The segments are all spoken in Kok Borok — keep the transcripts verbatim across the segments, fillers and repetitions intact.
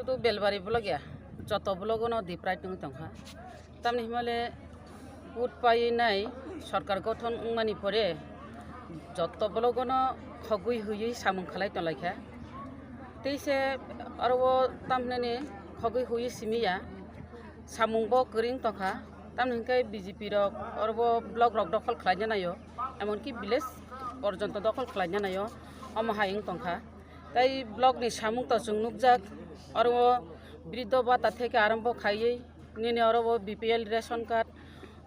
To Belbari block ya, joto block no deprive wng tongkha. Tamni himale vote painai sorkar gothon wngmani pore joto block no khogwi hwiwi samung khalai tonglaikha. Teise aro o tamhnani khogwi hwiwi simiya samung bo kwrwng tongkha. Tamni hwnkhe B J P rok oro bo block rok dokhol khlaina naio, emonki village porjonto dokhol khlaina naio, omo hai wng tongkha. Tai block ni samung to chwng nukjak, oro o briddo bata theke arombo khaiwi, nini oro o B P L ration card,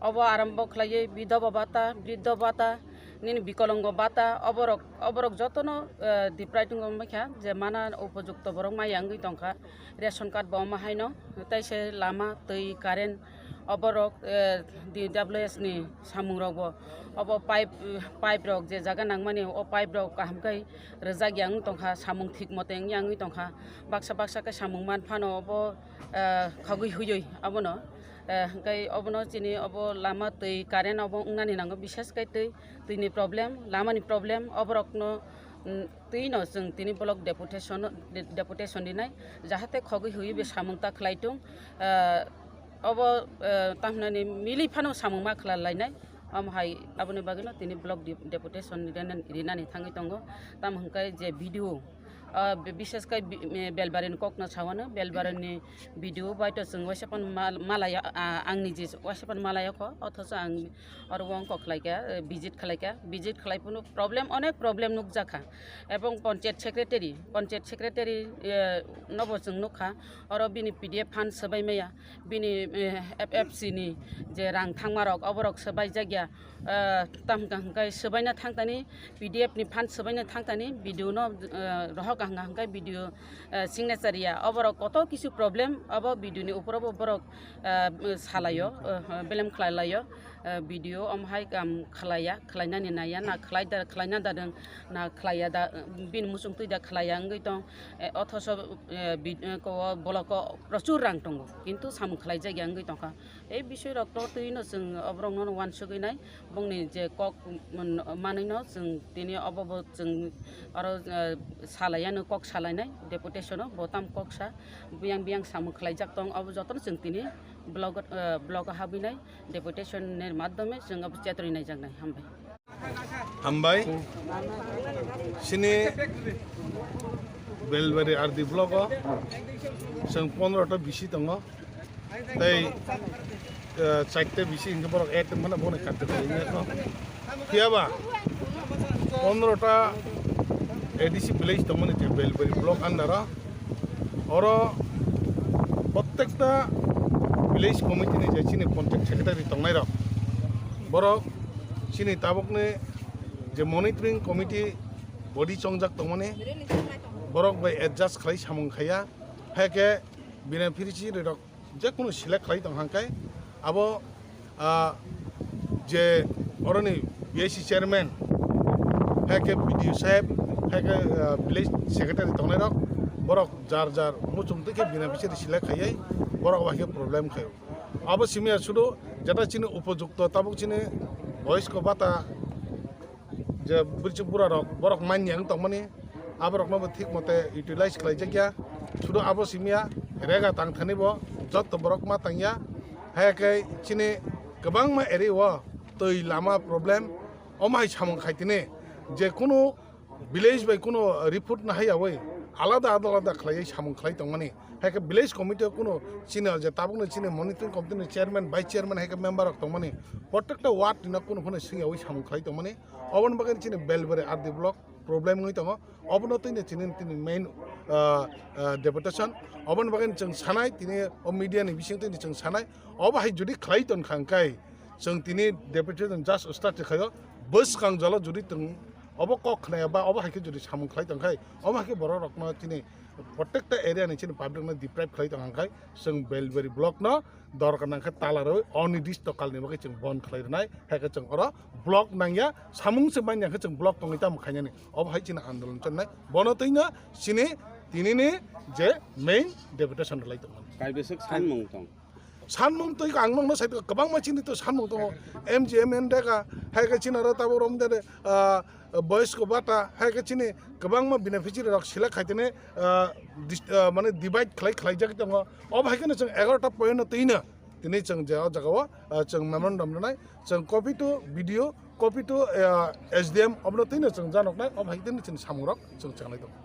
obo arombo khlaiwi bidhoba bata, briddo bata, nini bikolongo bata, oborok, oborok jotono, eh, deprive wngwi mankha, je mana upojukto borok maya wngwi tongkha, ration card bo omo haino, tai se lama, twi, current, oborok, eh, D W S ni samung rok bo, obo pipe, eh, pipe rok je jaga nangmani, o pipe rok kaham khe rwjak ya wng tongkha, samung thik mote wng ya wngwi tongkha, baksa baksa khe samung man phano obo, eh, khagwi huyui abono, eh, hwnkhe obono chini obo lama twi current obo wngnani nango, bishes khe twi, twini problem, lamani problem, oborokno, mm, twino chwng tini block deputation, de-, deputation rinai, jahate khogwi hwiwi bo samung ta khlai tung, eh, obo, eh, tamhinani milwi phano samung ma khlai lainai, omo hai aboni bagwino tini block de-, deputation rinani, rinani thangwi tongo, tamo hwnkhe je B D O, ah, bi-, bishes khe bi-, eh, Belbari ni kokno sawano, Belbari ni B D O bai to chwng waisa phano mal-, malaya, ah, ang niji waisa phano malaya kho, othocho ang oro wng kok khlai kha, eh, visit khlai kha, visit khlai phano problem, onek problem nukjak kha, ebong panchayat secretary, panchayat secretary, eh, nobo chwng nukha, oro bini P D F fund swbai maya, bini, eh, F F C ni je rang thangma rok, oborok swbai jak ya, eh, tam hwnkha hwnkhe swbaina thangtani, P D F ni fund swbaina thangtani, B D O no, eh, rohok hwnkha hwnkhe B D O, eh, signature ya, oborok koto kisu problem, obo B D O ni upor obo borok, eh, salaio, eh, belem khlai laio. Eh, B D O omo hai kam khlaiya, khlainani naiya, na khlai da, khlaina da dwng, na khlaiya da, bini muchung twi da khlaiya wngwi tong, eh, othoso, eh, bi-, eh, ko, boloko prochur rang tongo, kintu samung khlaijak ya wngwi tongkha. Ei bisoi rok to twi no chwng oborok no wansugwi nai, bongni je kok, mm, manwi no chwng tini obo bo chwng oro, eh, salaiya no kok salainai deputation o, bo tam kok sa, biyang biyang samung khlaijak tong, obo jotono chwng tini block, eh, block o habwi nai. Deputation ni madhyome chwng abo chetrwi naijaknai. Hambai. Hambai. Chini Belbari R D block o chwng pondro ta bisi tongo. Tei, eh, chaita bisi hingke borok add wngmano, bono karte kaiye wngya kho. Phiya ba pondro ta A D C village tongmani je Belbari block under o. Oro prottekta village committee ni je chini panchayat secretary tongnai rok, borok chini tabukni je monitoring committee body chongjak tongmani, borok bai adjust khlai samung khaiya, hai khe bini phirisi rok je kunu select khlai tong hang khe abo, ah, je oroni B I C chairman, hai khe B D O saheb, hai khe, ah, village secretary tongnai rok, borok jar jar muchung twi khe beneficiary select khaiwi borok bai khe problem khaio. Abo simi ya sudu jeta chini upojukto tabuk chini boyos ko bata je bwrwi bura rok borok manya wng tongmani, aborokno bo thik mote utilize khlai jakya. Sudu abo simi ya rega tang thani bo jotto borok ma tangya. Hai khe chini kwbangma area o twi lama problem, omo hai samung khai tini je kunu village bai kunu report na haiyawi alada alada khlaiwi samung khlai tongmani. Hai khe village committee o kunu chini je tabukni chini monitoring committee ni chairman, vice chairman hai khe member rok tongmani, prottekta ward ni no kunu phano swngyawi samung khlai tongmani. Oboni bagwi chini Belbari R D block problem wngwi tongo. Obono tini chini, tini main, ah, ah, deputation. Oboni bagwi chwng sanai, tini o media ni bising tini chwng sanai. Obo hai jodi khlai ton kha hwnkhe chwng tini deputation just start khaio. Bwskang jolo jodi tong obo kok khnaya ba obo hai khe jodi samung khlai tong khai, omo hai khe borok rokno chini prottekta area ni chini public no deprive khlai tong khai chwng Belbari block no dorkar nang khe tala rwi onidishto kal ni bagwi chwng bon khlai rwnai, hai khe chwng oro block nangya, samung se manya khe chwng block tongwi tamo khainani, obo hai chini andolon channai, bono twi no chini tini ni je main deputation rwlai tongmani. Kaibeswk sanmung tong? Sanmung twi ang nokno sai kwbangma chini to sanmung tongo, M G M N deka, hai khe chini aro tabuk rom de boys ko bata, hai khe chini kwbangma beneficiary rok select khai tene, ah, dis-, ah, mane divide khlai khlai jak tongo. Ob hai kheno chwng egarota point no twino tini chwng je o jaga o, ah, chwng memorandum rwnai, chwng copy to B D O, copy to, ah, S D M, obno twino chwng janoknai, ob hai tini chini samung rok chwng changnai tongo.